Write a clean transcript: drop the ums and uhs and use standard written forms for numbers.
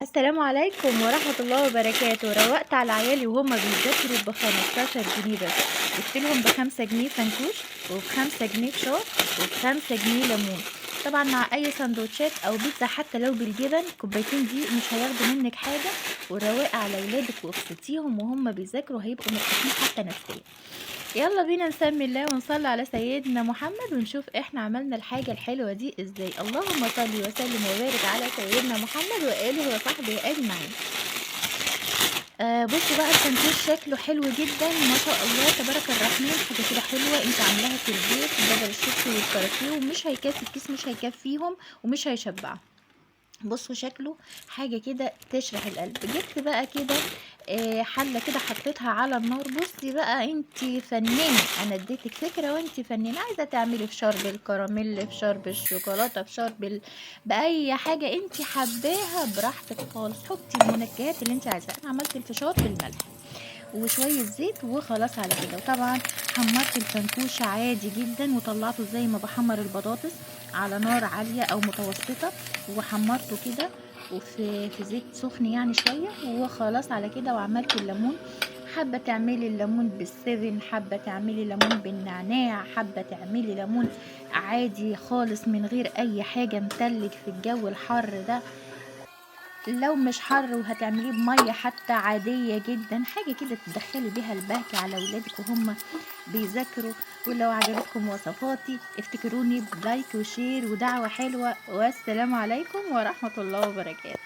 السلام عليكم ورحمة الله وبركاته. روّقت على عيالي وهُم بيذاكروا ب15 جنيه بس، جِبت لهم ب5 جنيه فنكوش، وب5 جنيه فشار، وب5 جنيه ليمون، طبعًا مع أي ساندوتشات أو بيتزا حتى لو بالجبن، كوبايتين دقيق مش هياخدوا منِّك حاجة، والرواقة على ولادِك وابسطيهم وهُم بيذاكروا هيبقوا مرتاحين حتى نفسيًا. يالّا بينا نسمي الله ونصلي على سيدنا محمد ونشوف إحنا عملنا الحاجة الحلوة دي إزاي. اللهم صل وسلم وبارك على سيدنا محمد وآله وصحبه أجمعين. بصوا بقى الفنكوش شكله حلو جدًا ما شاء الله تبارك الرحمن، حاجة كده حلوة أنتِ عاملاها في البيت بدل الشيبسي والكاراتيه، ومش هيكفي الكيس، مش هيكفيهم ومش هيشبعهم. بصوا شكله حاجة كده تشرح القلب. جبت بقى كده حلة كده حطيتها على النار. بصي بقى انتي فنانة، انا اديتك فكرة وانتي فنانة، عايزة تعملي فشار بالكراميل، فشار بالشوكولاتة، فشار بأي حاجة انتي حباها براحتك خالص، حطي المنكهات اللي انتي عايزاها. انا عملت الفشار بالملح وشوية زيت وخلاص على كده. وطبعا حمرت الفنكوش عادي جدا وطلعته زي ما بحمر البطاطس على نار عالية او متوسطة، وحمرته كده وفي زيت سخن شوية وخلاص على كده. وعملت الليمون، حابة تعملي الليمون بالسفن، حابة تعملي ليمون بالنعناع، حابة تعملي ليمون عادي خالص من غير اي حاجة، متلج في الجو الحر ده، لو مش حر وهتعمليه بمية حتى عادية جدا، حاجة كده تدخلي بيها البهجة على ولادك وهم بيذاكروا. ولو عجبتكم وصفاتي افتكروني ب like و share ودعوة حلوة، والسلام عليكم ورحمة الله وبركاته.